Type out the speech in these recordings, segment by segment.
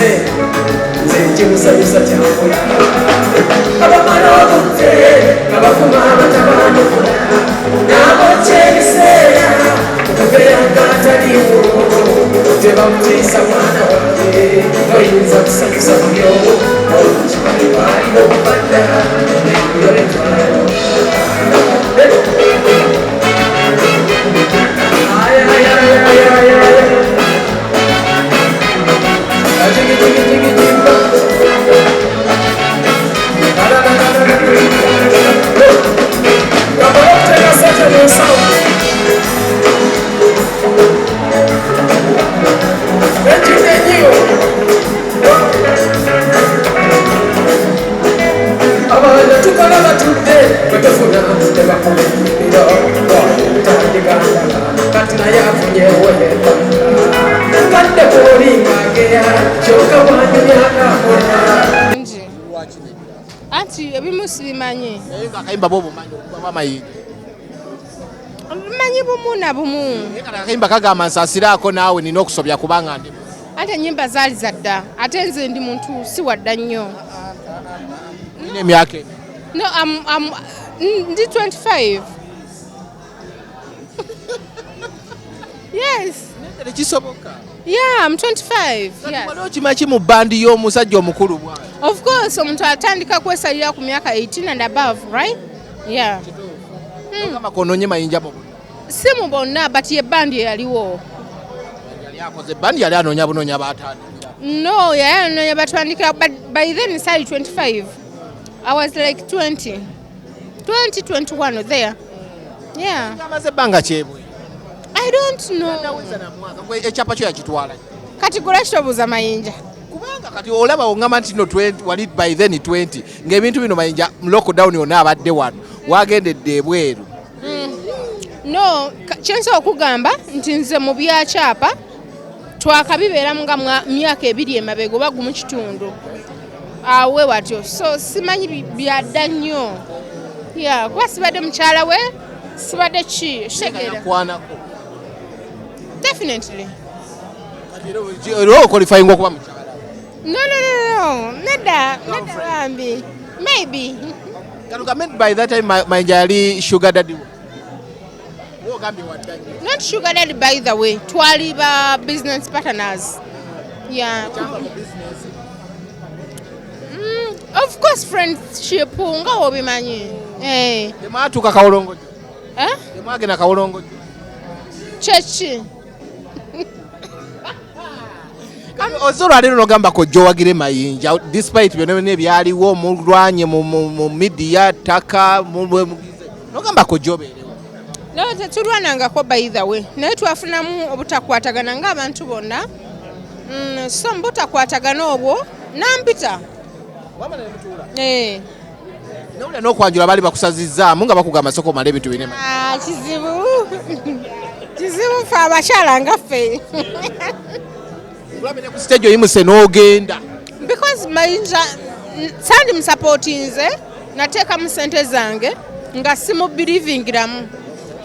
Nze nze nkimusanyusa kyankola abamala obudde nga bavuma abatabanukula nabokya ebiseera okubeera nga ataliwo tebamutiisa mwana wange toyinza kusanyusa buli omu okimanyi bwalina okubadda nebyoletwalo. Ay, ay, ay, ay, ay, ay. Jiggy, jiggy, jiggy, jiggy. La, la, la, la, la, la, la. Kabala okuteeka ssente mu nsawo. Ejjudde ennyo. Abaana tukola batudde bwe tufuna ne bakuba ennimiro tandika ndala kati naye afunyewo yebbanga kadde bw'olingageya kyokka bwanyumyako akola. Ngi. Anti ebimu sibimanyi. Naye nga akayimba bwobumanyi okubamu amayinja? Manyi bumu na bumu. Naye kati akayimba kagamba nsaasiraako naawe nina okusobya kubanga ndi Anti ennyimba zaali zadda, ate nze ndi muntu si wadda nnyo. Nina emyaka emi No, I'm ndi 25, yes. Tekisoboka. Yeah, I'm 25, yes. Wali okimaki mu bandi y'omusajja omukulu bw'ati? Of course, omuntu atandika kwesalira ku myaka 18 and above, right? Yeah. Ogamba konoonye Mayinja mu bonna? Si mu bonna, but ye bandi eyaliwo. Yali akoze bandi, yali anoonya bunoonya batandikira. No, yali anoonya batwandikira, but by then sali 25. I was like 20 20 21 there, yeah. Amaze ebbanga kyebwe? I don't know. Naweza na mwaka. Gwe ekyapa kyo yakitwala? Kati gwe tobuuza Mayinja. Kubanga kati olaba oŋŋamba nti no 20 wali by then 20 ng'ebintu bino Mayinja mu lockdown yonna abadde wano wagendedde ebweru. No, kyensobola okugamba nti nze mu byakyapa twakabibeeramu nga myaka 2 emabega oba gumu kitundu awe watyo, so simanyi byadda nnyo ya kuba sibadde mukyala we, sibadde ki kitegeera. Yakwanako? Definitely. Kati era oqualifyinga okuba mukyala? No, nedda, nedda bambi, maybe. Katugambe by that time Mayinja yali sugar daddy wo. Wogambye wadda nnyo. Not sugar daddy, by the way, twali ba business partners, yeah. Of course, friendship nga wobimanyi, eh. Temwatuuka kawolongojo? Eh? Temwagenda kawolongojo? Kyeki? Ozze olwaleero nogamba kojja owagire Mayinja despite byonna byonna ebyaliwo mulwanye mu media ttaka mugize nogamba kojja obeerewo. No, tetulwanangako by the way, naye twafunamu obutakwatagana ng'abantu bonna. So mu butakwatagana obwo nampita. Eh. Nawulira n'okwanjula baali bakusazizzaamu nga bakugamba sooka omale ebintu bine. Ah, kizibu kizibu ffe abakyala nga ffe. Olabye ne ku stage oyimuse n'ogenda. Because Mayinja sandi musupportinze, nateekamu sente zange nga simubelievingiramu,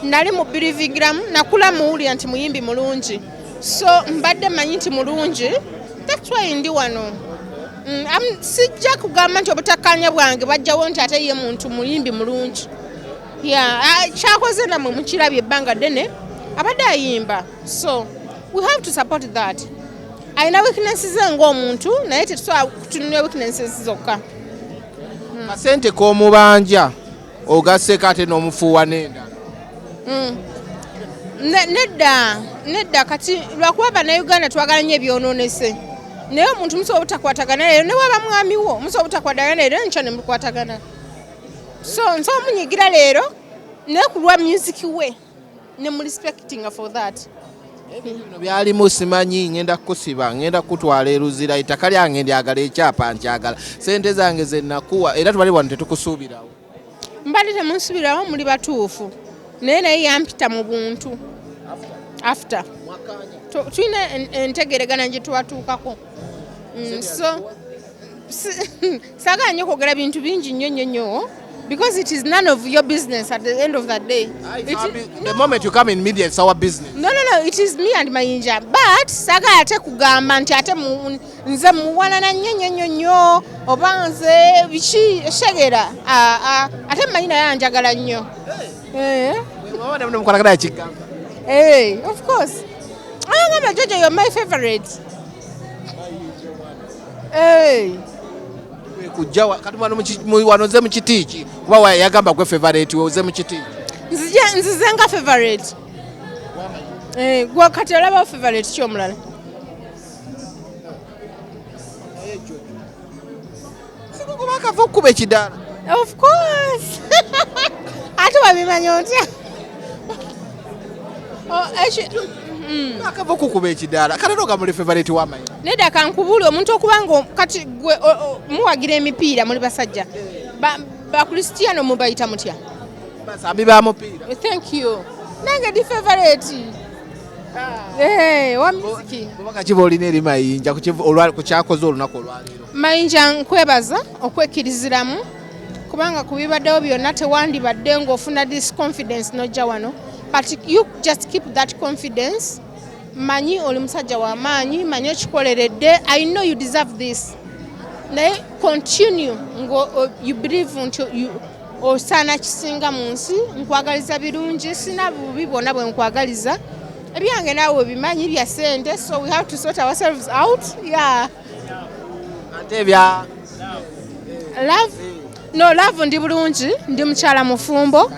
nali mubelievingiramu nakula muwulira nti muyimbi mulungi, so mbadde manyi nti mulungi, that's why ndi wano. Sijja kugamba nti obutakkaanya bwange bwajjawo nti ate ye muntu muyimbi mulungi. Yeah, ah, kyakoze namwe mukirabye ebbanga ddene abadde ayimba, so we have to support that. Alina weaknesses ze ng'omuntu, naye tetusobola kutunula weaknesses zokka. Kasente k'omubanja ogasseko ate n'omufuuwa n'endala. Nedda, nedda, kati lwakuba Bannayuganda twagala nnyo ebyonoonese, naye omuntu musobola obutakwatagana leero ne waba mwami wo, musobola obutakwatagana leero enkya ne mukwatagana. So nsobola munyigira leero, naye ku lwa music we ne murespectinga for that. Bino byalimu simanyi ngenda kukusiba, ngenda kukutwala eruzira, ettaka lyange ndyagala, ekyapa nkyagala, sente zange ze nakuwa, era tubali wano tetukusuubirawo. Mbadde temunsubirawo, muli batuufu, naye yampita mu buntu after. Tulina entegeeragana gye twatuukako. So saagala nnyo kwogera bintu bingi nnyo nnyo nnyo. Because it is none of your business at the end of the day. The moment you come in media, it's our business. No, it is me and Mayinja. But saagala ate kugamba nti ate nze muwanana nnyo nnyo nnyo nnyo oba nze biki shegera. Ah, ah, ate mmanyi naye anjagala nnyo. Eh. Mukolagana yakigamba? Hey, of course. Angamba, "Jojo, you're my favorite." Hey. Kujja kati wano wano oze mu kiti ki? Kuba yagamba gwe favorite we, oze mu kiti ki? Nzize nga favorite. Eh, gwe kati olaba favorite ki omulala? Sikukuba akava okukuba ekidaala. Of course. Ate wabimanya otya? Oh, Akava okukuba ekidaala, kale noga muli favorite w'Amayinja. Nedda, kankubuule, omuntu okuba nga kati gwe muwagira emipiira, muli basajja, Bakristiano mubayita mutya? Basambi ba mupiira. Thank you. Nange di favorite. Eh, wa music. Bubaka kiba olina eri Mayinja ku kyakoze olunaku olwaleero? Mayinja, nkwebaza okwekkiriziramu, kubanga ku bibaddewo byonna tewandibadde ng'ofuna this confidence n'ojja wano, but you just keep that confidence. Manyi oli musajja w'amaanyi, manyi okikoleredde. I know you deserve this, naye continue nga you believe nti osaana kisinga mu nsi. Nkwagaliza birungi, sina bubi bwonna bwe nkwagaliza. Ebyange naawe bimanyi bya ssente, so we have to sort ourselves out, yeah. Ate ebya Love? No, love ndi bulungi, ndi mukyala mufumbo.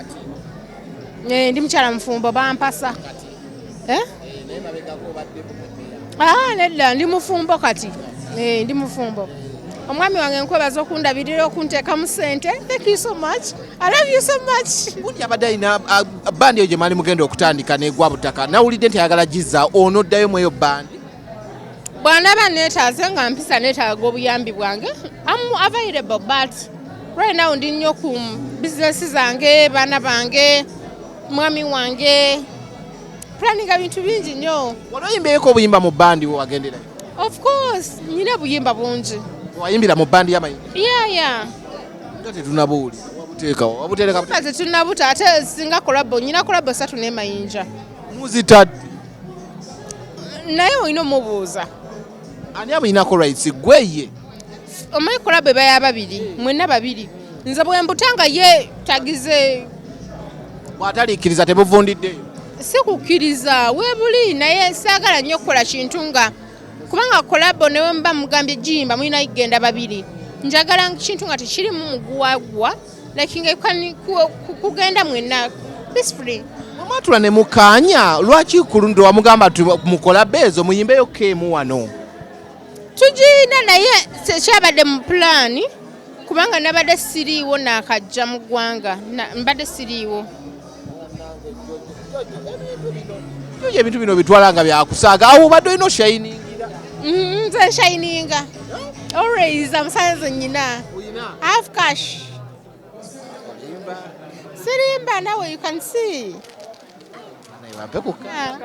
Eh, ndi mukyala mufumbo, bampasa. Eh? Ah, nedda, ndi mufumbo kati. Eh, ndi mufumbo. Omwami wange nkwebaza okundabirira, okunteekamu ssente. Thank you so much, I love you so much. Gundi abadde alina bandi eyo gye mwali mugenda okutandika negwa butaka, nawulidde nti ayagala giza, onoddayo mu eyo bandi? Bw'anaaba neetaaze nga mpisa neetaaga obuyambi bwange, am available, but right now ndi nnyo ku bizinesi zange, baana bange, mwami wange, planninga bintu bingi nnyo. Wali oyimbyeko obuyimba mu bandi we wagenderayo? Of course, nyina buyimba bungi. Wayimbira mu bandi y'Amayinja? Yeah. Nga tetunabuwulira, wabuteekawo, wabutereka? Nga tetunnabuta, ate singa collabo, nyina collabo 3 ne Mayinja. Muzitadde? Naye olina omubuuza. Ani amuyinako rights, gwe, ye? Omanyi collabo eba ya babiri, mwenna babiri. Nze bwe mbuta nga ye tagize. Bw'atalikkiriza tebuvundiddeyo? Si kukkiriza, weebuli, naye saagala nnyo okukola kintu nga kubanga collabo newe muba mugambye giyimba mulina kugenda babiri. Njagala kintu nga tekirimu muguwagwa, like nga you can kugenda mwenna peacefully. Mwatula ne mukaanya, lwaki ku lundo wamugamba ti mukola beezo muyimbeyo keemu wano? Tugiina, naye tekyabadde mu pulaani kubanga nabadde siriiwo, naakajja mu ggwanga. Mbadde siriiwo. Jojo, ebintu bino bitwala nga byakusaaga, awo obadde olina oshayiningira. Nze nshayininga always, amusanze nyina. I have cash. Sirimba nawe, you can see. Bampe ku Yeah.